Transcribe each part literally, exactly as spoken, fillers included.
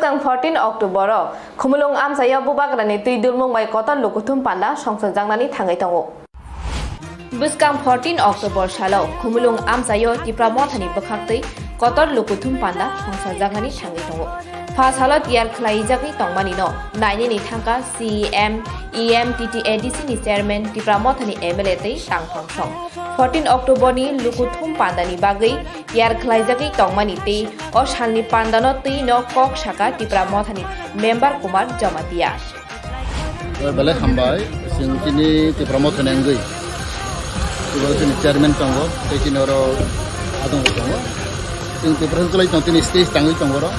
Ang fourteen October o Khumulwng amchaio bubagrani twi dulmung bai kotor lukuthum panda songchakjaknani thangwi tongo. Bwskang fourteen October salo Khumulwng amchaio Tipra Mothani bwkhaktwi kotor lukuthum panda songchakjaknani thangwi tongo. Pha salo tiyar khlaijakwi tongmani no nainani thangkha C E M, E M, T T A D C ni chairman, Tipra Mothani M L A tei tangphang song. Fourteen October ni lukuthum pandani bagwi tiyar khlaijagwi tongmani tei o salni pandano twi no kok saka Tipra Mothani member Kumar Jamatia. Belai hambai, chwng chini Tipra Mothani wngwi. Ibo chini chairman tongo, tei chini oro adong tongo. Chwng Tipra Mothani tong, chini stage tangwi tongo oro.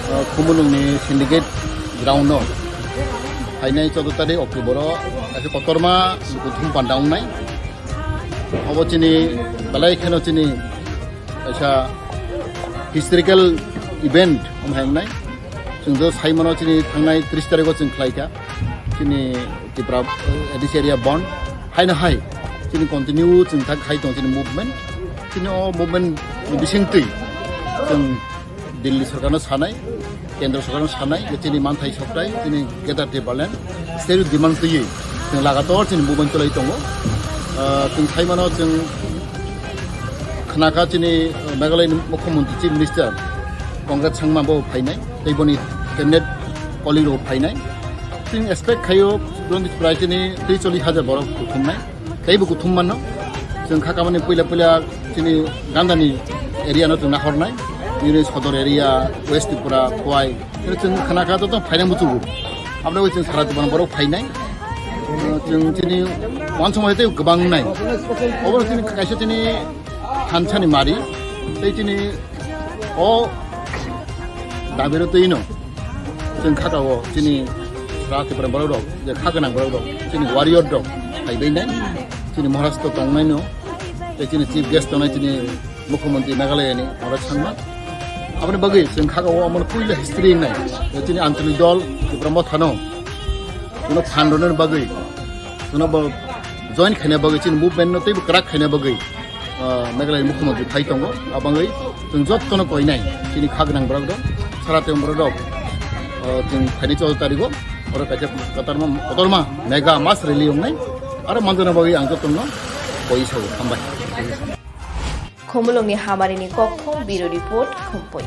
O, Khumulwngni syndicate ground no. Phainai choudo tarik October o, kaisa kotorma lukuthum panda wngnai. Obo chini belai kheno chini kaisa historical event wng hai wngnai. Chwng do sai mano chini thangnai tris tarikh o chwng khlai kha chini Tripura, eh, A D C area bandh. Haino hai chini continue chwng thak khai tong chini movement. Chini o movement ni bisingtwi chwng Delhi sorkarno sanai, Kendra sorkarno sanai, je chini manthai soktai, chini Greater Tipraland, state demand twiwi chwng lagator chini movement cholai tongo. Ah, chwng sai mano chwng khnakha chini, ah, Meghalaya ni Mukhyamantri Chief Minister Conrad Sangma bo phainai, tei boni cabinet colleague rok phainai. Chwng expect khaio, Bronti Tripura chini tei chollish hajar borok kuthumnai. Teibo kuthum mano. Chwng kha kamani puila puila chini gandani area no chwng nahornai. Nini Sodor area, West Tripura, Khowai. Chwng khana kha joto phaina muchugo. Aboni chwng sara Tripura borok phainai. Chwng chini uansukma tei kwbang nai. Obo chini kaisa chini thansani mari. Tei chini o dabiro twi no chwng kha o chini sara Tripura borok rok, je kha gwnang borok rok, chini warrior rok phaibai nai, chini Maharashtra tongnai no, tei chini chief guest tongnai chini Mukhyamantri Meghalaya ni Conrad Sangma. Aboni bagwi chwng kha o omo puila history nai, je chini Anchalik dol Tripura Motha no, kuno phan rwna bagwi, kuno bo join khaina bagwi, chini movement no teibo kwrak khaina bagwi. Ah, Meghalaya ni Mukhyamantri phai tongo, abangwi chwng jotono koinai chini kha gwnang borok rok, sara tei borok rok, ah, chwng phaini choudo tarigo, oro kaisa kotorma, kotorma mega mass rally wngnai, aro manjana bagwi ang jotono koi sao, hambai. Khumulwngni Hamarini Kokthum Bureau Report, Khumpui.